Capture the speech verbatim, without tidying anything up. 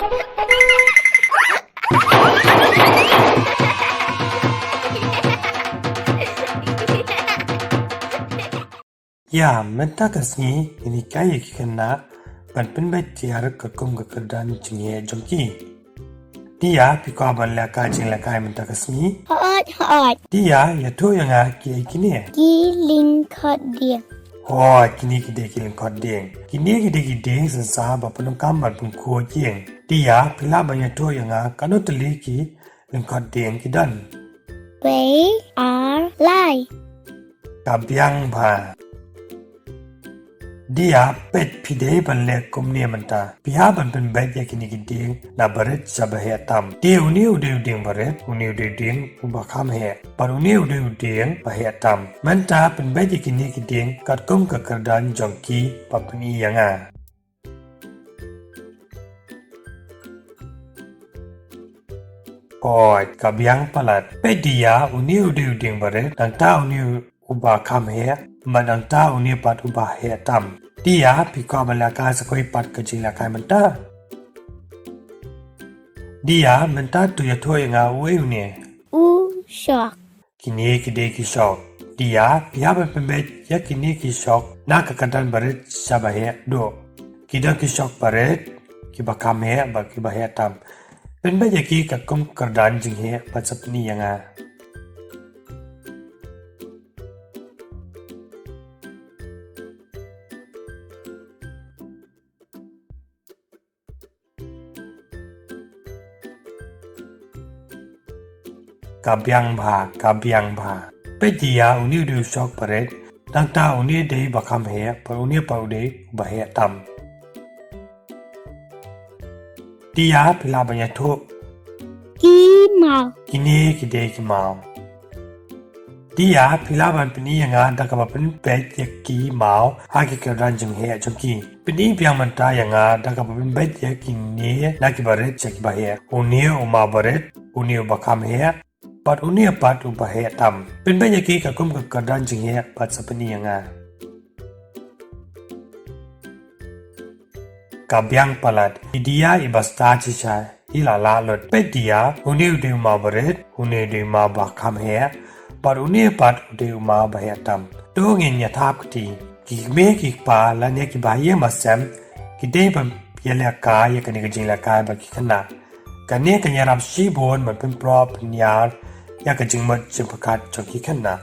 Ïa, mynta ka sngi, ngin hikai ïa ki khynnah ban pynbeit tiar katkum ka kyrdan jingeh jong ki. Te ïa, phi kwah ban leh ka jinglehkai mynta ka sngi? Hooid, hooid. Te ïa, ïathuh ïa nga kiei kine? Ki lyngkhot dieng. Hooid, kine ki dei ki lyngkhot dieng. Kine ki dei ki dieng synshar ba pyndonkam ban pynkhuid ïing. Te ïa, phi lah ban ïathuh ïa nga katno tylli ki lyngkhot dieng ki don? Wei, ar, lai. Ka biang bha. Te ïa, peit, phi dei ban leh kumne mynta. Phi hap ban pynbeit ïa kine ki dieng na barit sha baheh tam. Te une u dei u dieng barit, une u dei u dieng uba kham heh. Bad une u dei u dieng baheh tam. Mynta pynbeit ïa kine ki dieng katkum ka kyrdan jong ki ba pyni ïa nga. Hooid, ka biang palat. Peit, te ïa, une u dei u dieng barit, nangta une uba kham heh, bad nangta une pat uba heh tam. Te ïa, phi kwah ban leh ka sa kawei pat ka jinglehkai mynta? Te ïa, mynta to ïathuh ïa nga uei une? U shok. Kine ki dei ki shok. Te ïa, phi hap ban pynbeit ïa kine ki shok na ka kyrdan barit sha baheh duh. Ki don ki shok barit, kiba kham heh bad kiba heh tam. Pynbeit ïa ki katkum kyrdan jingheh bad sa pyni ïa nga. Ka biang bha, ka biang bha. Peit, te ïa, une u dei u shok barit, nangta une dei ba kham heh, bad une pat u dei uba heh tam. Te ïa, phi lah ban ïathuh? Ki maw. Kine ki dei ki maw. Te ïa, phi lah ban pyni ïa nga da kaba pynbeit ïa ki maw ha ki kyrdan jingheh jong ki. Pyni biang mynta ïa nga da kaba pynbeit ïa kine na ki barit sha ki baheh. Une u maw barit, une uba kham heh, bad une pat uba heh tam. Pynbeit ïa ki katkum ka kyrdan jingheh bad sa pyni ïa nga. Ka biang palat. Te ïa, iba stad shisha, i la lah lut. Peit, te ïa, une u dei u maw barit, une u dei u maw ba kham heh, bad une pat u dei u maw ba heh tam. To ngin ïa thap kti. Ki kmie ki kpa lane kiba ha ïing ha sem ki dei ban ïalehkai ïa kane ka jinglehkai bad ki khynnah. Kane kan ïarap shibun ban pynprop pynïar ïa ka jingmut jingpyrkhat jong ki khynnah.